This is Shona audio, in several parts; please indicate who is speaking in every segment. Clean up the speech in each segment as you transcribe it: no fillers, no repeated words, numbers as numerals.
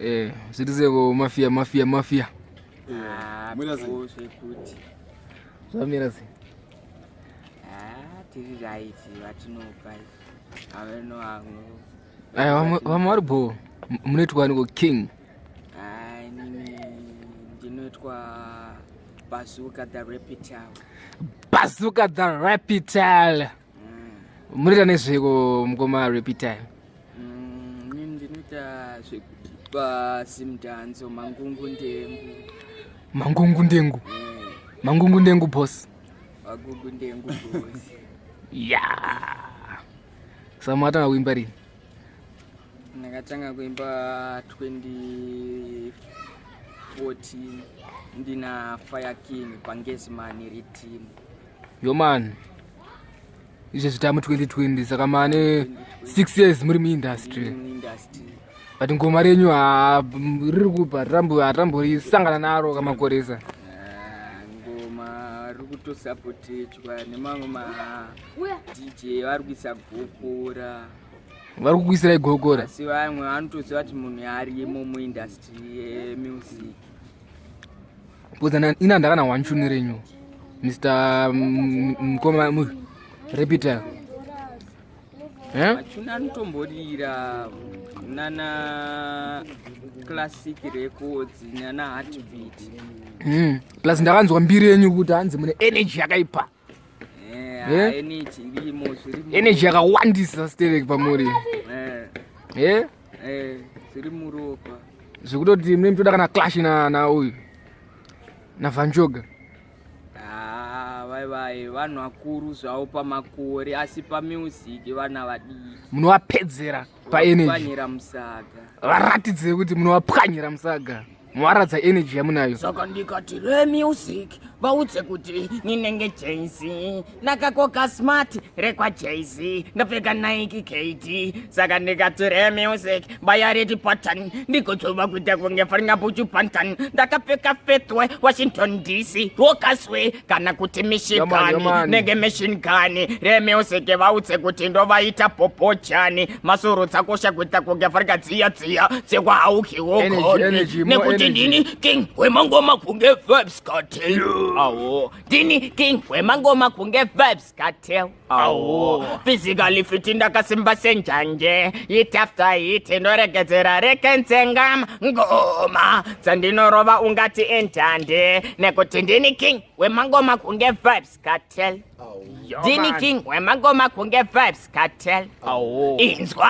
Speaker 1: Eh, zviri seko mafia mafia mafia.
Speaker 2: Ah,
Speaker 3: Mira sei?
Speaker 2: bho zvekuti
Speaker 1: Zvamira sei?
Speaker 2: Ah, tiri right vatinobva aveno hangu.
Speaker 1: Aya vamwe vamwe vari bho. Munoitwa niko king.
Speaker 2: Ah, inini ndinoitwa Bazooka the Reptile.
Speaker 1: Bazooka the Reptile. Munoita nezveko mukoma Reptile.
Speaker 2: Inini ndinoita zvekupa simdanzo mangungu ndengu.
Speaker 1: Mangungu ndengu. Mangungu ndengu boss.
Speaker 2: Magungu ndengu boss.
Speaker 1: Yeah. Saka makatanga kuimba rini?
Speaker 2: Ndakatanga kuimba 2014 ndina Fire King paNgezimani riteam.
Speaker 1: Yo man. Izvezvi tamu 2020 saka mane 6 years muri muindustry.
Speaker 2: Muindustry.
Speaker 1: But ngoma renyu ha riri kupa hatamborisangana naro kamakoresa.
Speaker 2: Ah, ngoma riri kutosapotechwa nemamwe ma DJ vari kuisa gokora.
Speaker 1: Vari kukuisirai gokora.
Speaker 2: Asi vamwe vanotoziva kuti munhu arimo muindustry yemusic.
Speaker 1: Because ina ndakana one tune renyu. Mr. Mkoma Reptile. Eh?
Speaker 2: Machuni anotomborira nana Classic Records nana Heartbeat.
Speaker 1: Plus ndakanzwa mbiri yenyu kuti hanzi mune energy yakaipa.
Speaker 2: Eh,
Speaker 1: Eh?
Speaker 2: energy irimo zviri
Speaker 1: Energy yakawandisa sterek pamuri.
Speaker 2: Eh,
Speaker 1: Eh?
Speaker 2: eh, zviri muropa.
Speaker 1: Zvekutoti mune mutoda kana clash na uyu. Na Van Choga.
Speaker 2: Ah, vai vai vanhu vakuru zvavo pamakore asi pamusic vana vadiki.
Speaker 1: Munovapedzera paenergy.
Speaker 2: Vapwanyira musaga.
Speaker 1: Varatidze kuti munovapwanyira musaga. Muvaratidza energy yamunayo.
Speaker 2: Saka ndikati remusic vaudze kuti ninenge Jay-Z ndakakoka smart rekwa Jay-Z ndapfeka Nike KD. Saka ndikati remusic baya redi pattern ndikotsova kuita kunge faringa buchu pantan ndakapfeka fetwe Washington DC rokaswe kana kuti Michigan
Speaker 1: Yamani, yamani.
Speaker 2: nenge machine gun remusic vaudze kuti ndovaita popochani masoro dzakosha kuita kunge faringa dziya dziya dzekwaaukiwo
Speaker 1: Energy, energy, more
Speaker 2: nekuti
Speaker 1: energy.
Speaker 2: ndini king wemangoma kunge Vybz Kartel. Awo, ndini king wemangoma kunge Vybz Kartel. Awo, physically fit ndakasimba senjanje hit after hit ndoregedzera rekenzengama ngoma dzandinorova ungati endande nekuti ndini king wemangoma kunge Vybz Kartel. Ndini king wemangoma kunge Vybz Kartel. Inzwa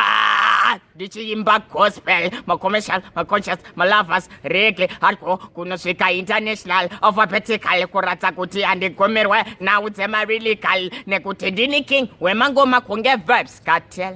Speaker 2: ndichiimba gospel macommercial maconscious malovers reggae hardcore kunosvika international alphabetical kuratsa kuti handigumirwe nhau dzemalyrical nekuti ndini king wemangoma kunge Vybz Kartel.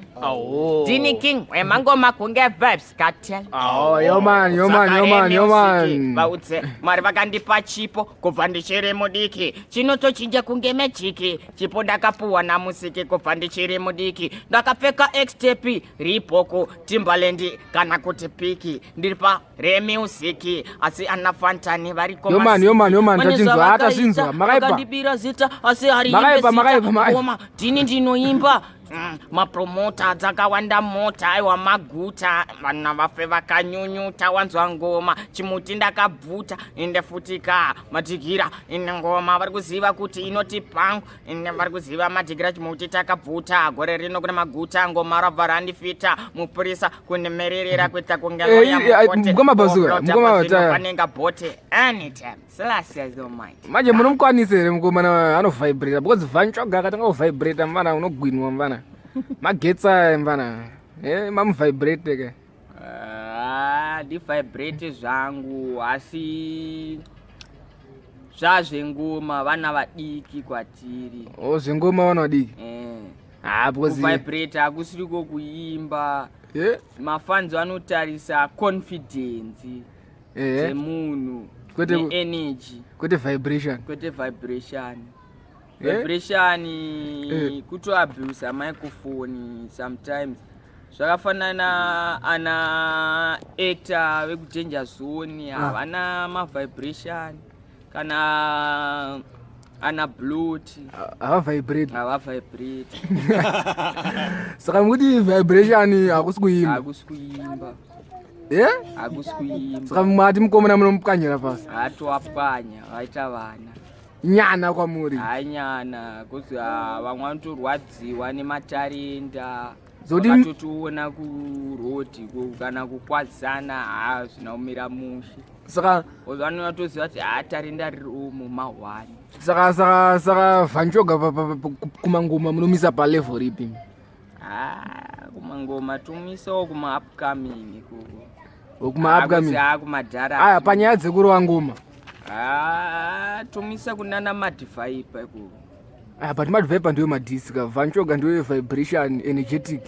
Speaker 2: Ndini king wemangoma kunge Vybz Kartel.
Speaker 1: Oh, yo man, yo man, yo man, yo man.
Speaker 2: Vaudze Mwari vakandipa chipo kubva ndichiri mudiki chinotochinja kunge magic chipo ndakapuwa namusiki kubva ndichiri mudiki ndakapfeka Xtep Reebok Timberland kana kuti piki ndiri pa remusic asi ana Fantani variko.
Speaker 1: Yo man, yo man, yo man, tachinzwa, tachinzwa, makaipa.
Speaker 2: Vakandibira zita asi hari
Speaker 1: Makaipa, makaipa, makaipa.
Speaker 2: ngoma ndini ndinoimba. Mapromota dzakawanda mota aiwa maguta vana vafe vakanyunyuta wanzwa ngoma chimuti ndakabvuta ende futika madhigira ine ngoma vari kuziva kuti inoti pangu ine vari kuziva madhigira chimuti takabvuta gore rino kune maguta ngoma rabva randifita mupurisa kundimirira kuita kunge
Speaker 1: Eh,
Speaker 2: lawyer mukote.
Speaker 1: mukoma Bazooka,
Speaker 2: Oflota
Speaker 1: mukoma
Speaker 2: pazvino
Speaker 1: Bataya.
Speaker 2: panenga bote anytime Selassie is almighty.
Speaker 1: Manje munomukwanisa here mukomana anovibrata because Van Choga akatanga kuvibrata mvana unogwinwa mvana. Magetsi aya mvana. Eh, mamuvibrate ke.
Speaker 2: Ah, ndivibrate zvangu asi zvazvengoma vana vadiki kwatiri.
Speaker 1: Oh, zvengoma vana vadiki.
Speaker 2: Eh.
Speaker 1: Ah, because
Speaker 2: Kuvibrate hakusiriko kuimba.
Speaker 1: Eh,
Speaker 2: Mafans vanotarisa confidence
Speaker 1: eh,
Speaker 2: dzemunhu neenergy
Speaker 1: kwete vibration.
Speaker 2: Kwete vibration.
Speaker 1: Eh?
Speaker 2: Vibration
Speaker 1: Eh.
Speaker 2: kutoabusa microphone sometimes zvakafanana ana actor vekudanger zone havana mavibration kana ana Blot.
Speaker 1: Havavibrate.
Speaker 2: Havavibrate.
Speaker 1: Saka mukuti vibration hakusi kuimba.
Speaker 2: Hakusi kuimba.
Speaker 1: Eh?
Speaker 2: Hakusi kuimba.
Speaker 1: Saka mati mukomana munomupwanyira pasi.
Speaker 2: Hatowapwanya vaita vana.
Speaker 1: Nyana kwamuri.
Speaker 2: Hanyana kuzi vamwe vanotorwadziwa nematarenda.
Speaker 1: Zoti
Speaker 2: Vakatotiona kuroad kana kukwazisana haa zvina kumira mushe.
Speaker 1: Saka
Speaker 2: Vanonyatoziva kuti haa tarenda riri umu mahwani.
Speaker 1: Saka saka saka vanchoga kumangoma munomisa pa level ripi?
Speaker 2: Haa kumangoma tomisawo kuma upcoming ikoko.
Speaker 1: Kuma upcoming.
Speaker 2: Haa kumadhara.
Speaker 1: Aya panyaya dzekurova ngoma.
Speaker 2: Haa tomisa kunana madhivhaipa ikoko.
Speaker 1: Aya but madhivhaipa ndiyo madisc, vanchoga ndiyo vibration energetic.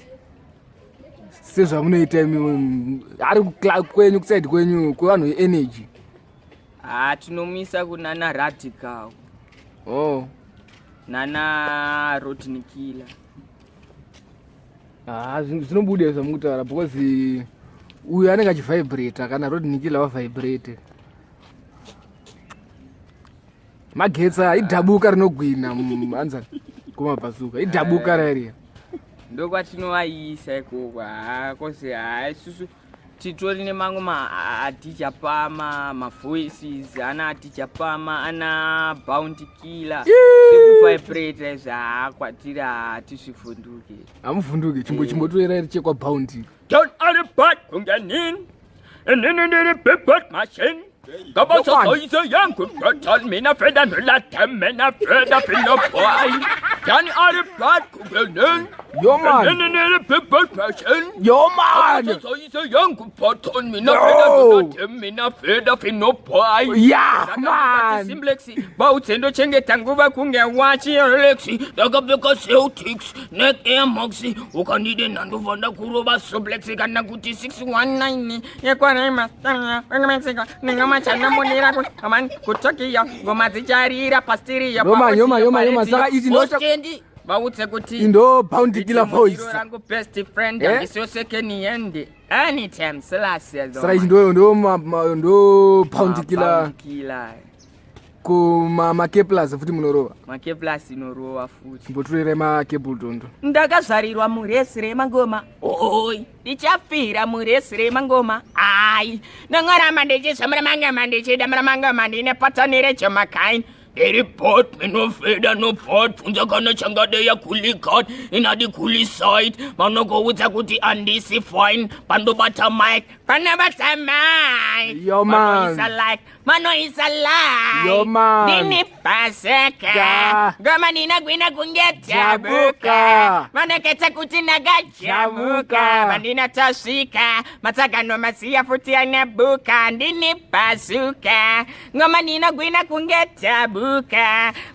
Speaker 1: Sezvamunoita imi ari kwenyu kuside kwenyu kwevanhu energy.
Speaker 2: Haa tinomisa kunana radical.
Speaker 1: Oh.
Speaker 2: Nana rodnikila.
Speaker 1: Ah, zvinobuda zvamukutaura because uyu anenge achivibrata kana rodnikila wavibrate. Magetsi aya idhabuka rinogwina anzani kumabhazuka idhabuka rariya.
Speaker 2: Ndokwatinovaisa ikoko haa kose haa isusu titori nemamwe maadija pama mavoices ana adija pama ana bounty killer zvekuvibrata izvi haa kwatiri hatisvivhunduki.
Speaker 1: Hamuvhunduki chimbo chimbotoera chekwa bounty.
Speaker 2: Don't ari bad kunge nini inini ndiri big bad machine Ngabasasoyiso yangu total mina feda nolata mina feda fino boy Dani ari bad kunge nini
Speaker 1: Yo man.
Speaker 2: Inini ndiri big bad machine
Speaker 1: Yo man.
Speaker 2: Ngabasasoyiso yangu total mina feda nolata mina feda fino boy
Speaker 1: Yeah man.
Speaker 2: Simplex bautse ndochengeta nguva kunge wachi Rolex ndakapfeka Celtics neck Air Max ukandide ndandobva ndakurova suplex kana kuti 619 yekwaraimasmexico nengoma chanamonera kuamani kutokiyo ngoma dzicharira pastiriyo
Speaker 1: Yoma, yoma, yoma, yoma. Saka ichi ndo
Speaker 2: vaudze kuti
Speaker 1: ndo bounty killer voice
Speaker 2: rangu best friend
Speaker 1: Eh?
Speaker 2: handisiyo second hand anytime selasi
Speaker 1: Saka ichi ndo ndo ndo bounty killer
Speaker 2: killer
Speaker 1: kuma makeplus futi munorova.
Speaker 2: Makeplus inorova futi.
Speaker 1: Chimbotorera makebul tondo.
Speaker 2: Ndakazvarirwa muresi remangoma. Oi, ndichafira muresi remangoma. Ai, ndongoramba ndichizvamura mangoma ndichidamura mangoma ndine patani rejamakaini. Ndiri bot minofeda no bot bvunza kana changadeya kuligat inadi kuliside vanokuudza kuti andisi fine pandobata mic panobata mic
Speaker 1: Yo man.
Speaker 2: Vanoisa like vanoisa like
Speaker 1: Yo man.
Speaker 2: ndini paseka
Speaker 1: Ga.
Speaker 2: ngoma ndinogwina kunge
Speaker 1: Jabuka.
Speaker 2: tabuka vanoketa kuti ndakajamuka
Speaker 1: Jamuka.
Speaker 2: vandina tasvika matsagano masiya futi anebuka ndini bazuka ngoma ndinogwina kunge tabuka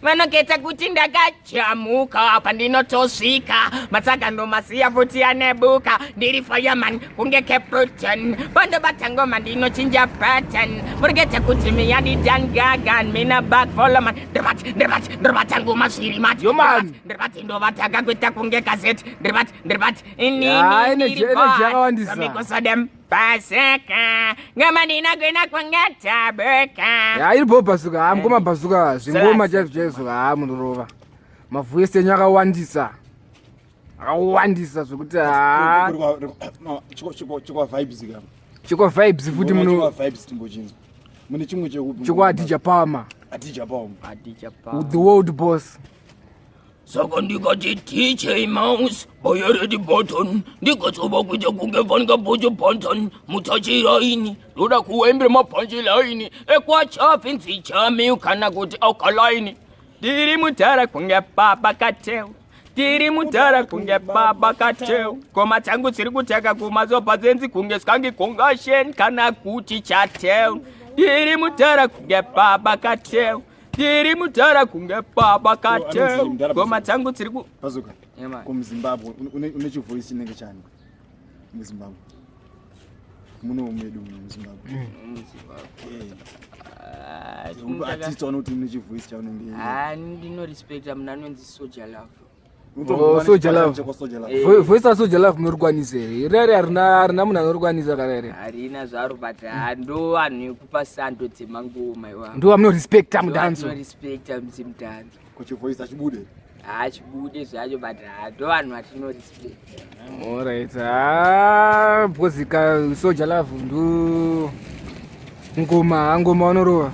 Speaker 2: vanoketa kuti ndakajamuka pandinotosvika matsagano masiya futi anebuka ndiri fireman kunge captain pandobata ngoma ndinochinja pattern muriketa kuti miyadidan gagan mina back follow man ndribati ndribati ndribata ngoma zviri mati
Speaker 1: Yo, man.
Speaker 2: ndribati ndovataka kuita kunge gazeti ndribati ndribati
Speaker 1: Ya, energy- energy yakawandisa.
Speaker 2: inini paseka ngoma ndinogwina kunge tabuka
Speaker 1: Ya iri bho bhazuka ha mukoma bhazuka zvingoma chaizvo chaizvo ha munorova. Mavoice enyu akawandisa. Akawandisa zvekuti ha
Speaker 3: Chikwa vibes ka.
Speaker 1: chikwa vibes futi
Speaker 3: Chikwa
Speaker 1: muno
Speaker 3: vibes timbochinzwa. Mune chimwe chekupi?
Speaker 1: chikwa Adija Palmer
Speaker 3: Adija Palmer.
Speaker 2: Adija Palmer.
Speaker 1: the world boss.
Speaker 2: Saka ndikati DJ Mouse bayeredi button ndikatsova kuita kunge fanika bhojo button mutachiraini ndoda kuwembere mapanchilaini ekwachafinzi chami kana kuti alkaline ndiri mudhara kunge baba kateu tiri mudhara kunge baba kateu ngoma dzangu dziri kuteka kumasopa dzenzi kunge skangi kongashen kana kuti chateu ndiri mudhara kunge baba kateu ndiri mudhara kunge baba
Speaker 3: anonzi
Speaker 2: kateu
Speaker 3: mudhara
Speaker 2: ngoma dzangu dziri ku
Speaker 3: Bazuka.
Speaker 2: Yeah, man.
Speaker 3: KuMzimbabwe une chivoice chinenge chani? MuZimbabwe. Muno medu muno muZimbabwe. Eh. Artist vanoti une chivoice chaunenge.
Speaker 2: Ah, ndinorespecta munhu anonzi Soja Love.
Speaker 1: Oh, Soul Jah Love.
Speaker 3: Chekwa Soul Jah Love.
Speaker 2: Eh.
Speaker 1: Voice raSoul Jah Love munorikwanisa here? Rere harina munhu anorikwanisa kana here?
Speaker 2: Harina zvaro but haa ndo vanhu vekupa sando dzemangoma iwavo.
Speaker 1: Ndo vamunorespecta mudanso.
Speaker 2: Ndinorespecta muzimudanso.
Speaker 3: Ko chivoice achibude.
Speaker 2: Hachibude zvacho, but ndo vanhu vatinorespect.
Speaker 1: Alright, ah, because ka Soul Jah Love ndo ngoma, ngoma vanorova,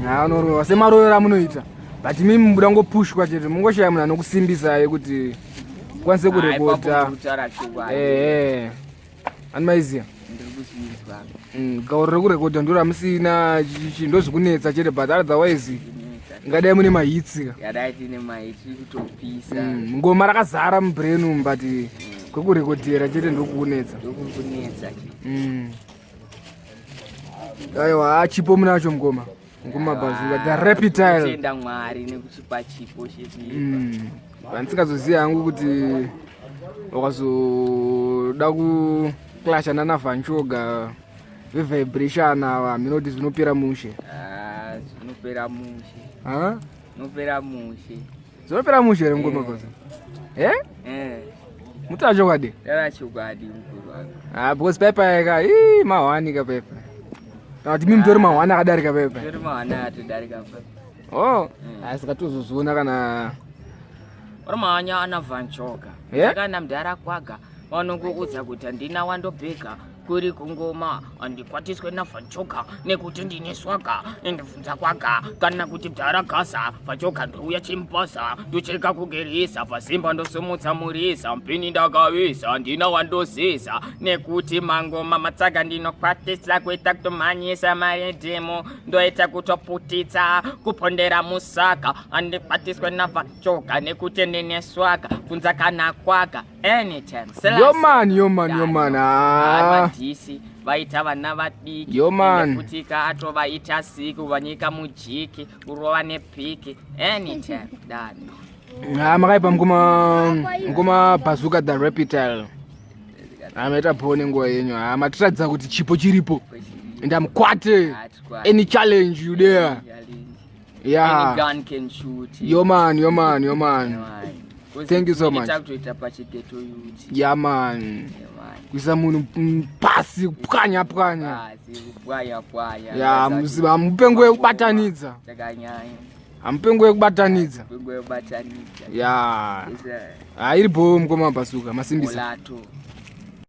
Speaker 1: ha, vanorova semarovero amunoita, but imi mubuda ngopushwa chete, mungoshaya munhu anokusimbisai kuti kwanise kurekota.
Speaker 2: Kutaura chokwadi.
Speaker 1: Ehe, ani maiziya?
Speaker 2: Ndiri kuzvinzwa.
Speaker 1: Gauro rekurekodha ndo ramusina, ndo zvikunetsa chete, but otherwise ngadai mune mahits ka.
Speaker 2: Yadai tine mahits, kutopisa.
Speaker 1: Ngoma rakazara mubrain umu, but kwekurekodhera chete ndokukunetsa.
Speaker 2: Ndokuri kunetsa chete.
Speaker 1: Aiwa, chipo munacho mukoma, mukoma Bazooka the Reptile.
Speaker 2: Tenda Mwari nekuchipa chipo chekuipa.
Speaker 1: Pandisingazoziva hangu kuti wakazoda kuclasha nana Van Choga vevibration ava, minoti zvinopera mushe.
Speaker 2: Ah, zvinopera mushe.
Speaker 1: Ha?
Speaker 2: Zvinopera mushe.
Speaker 1: Zvinopera mushe here, mukoma Bazuka? E?
Speaker 2: Eh.
Speaker 1: Mutaura chokwadi?
Speaker 2: Taura chokwadi, mukuru wangu.
Speaker 1: Ah, because paipaika ii mahwani ka paipa, kana kuti mi mutori mahwani akadarika paipa.
Speaker 2: Tori mahwani atodarika pa.
Speaker 1: Oh, asi katozozviona kana
Speaker 2: Uri mahanya ana Van Choga.
Speaker 1: Yeah?
Speaker 2: Kana mudhara kwaga vanongoudza kuti handina wandobheka kuri kungoma, handikwatiswe naVan Choga nekuti ndine swaga, ndibvunza kwaga kana kuti mudhara gaza Van Choga, ndouya chimupaza, ndocheka kugerisa pasimba, ndosumutsa murisa mpini ndakavisa, handina wandozeza nekuti mangoma matsaga ndinokwatisa kuita kutomhanyisa maridhimu, ndoita kutoputitsa kupondera musaka, handikwatiswe naVan Choga nekuti ndine swaga, bvunza kana kwaga anytime.
Speaker 1: Yo man, yo man, yo man, ah.
Speaker 2: Madhisi vaita vana vadiki.
Speaker 1: Yo man.
Speaker 2: Futika atovaita siku vanyika mujiki kurova nepiki anytime dani.
Speaker 1: Ha, makaipa mukoma, mukoma Bazooka the Reptile. Amaita bho nenguva yenyu. Ha, matiratidza kuti chipo chiripo and amukwate any challenge you there.
Speaker 2: Any gun can shoot.
Speaker 1: Yo man, yo man, yo man. Thank you so much.
Speaker 2: Kutoita pachighetto youth.
Speaker 1: Yeah man.
Speaker 2: Yeah, man.
Speaker 1: Kuisa munhu pasi, kupwanya pwanya.
Speaker 2: Pasi kupwanya pwanya.
Speaker 1: Ya, hamupe nguva yekubatanidza.
Speaker 2: Takanyanya.
Speaker 1: Hamupe nguva yekubatanidza.
Speaker 2: Nguva yekubatanidza.
Speaker 1: Ya.
Speaker 2: Yes,
Speaker 1: Ha, iri bho, mukoma Bazooka, masimbisa.
Speaker 2: Mulato.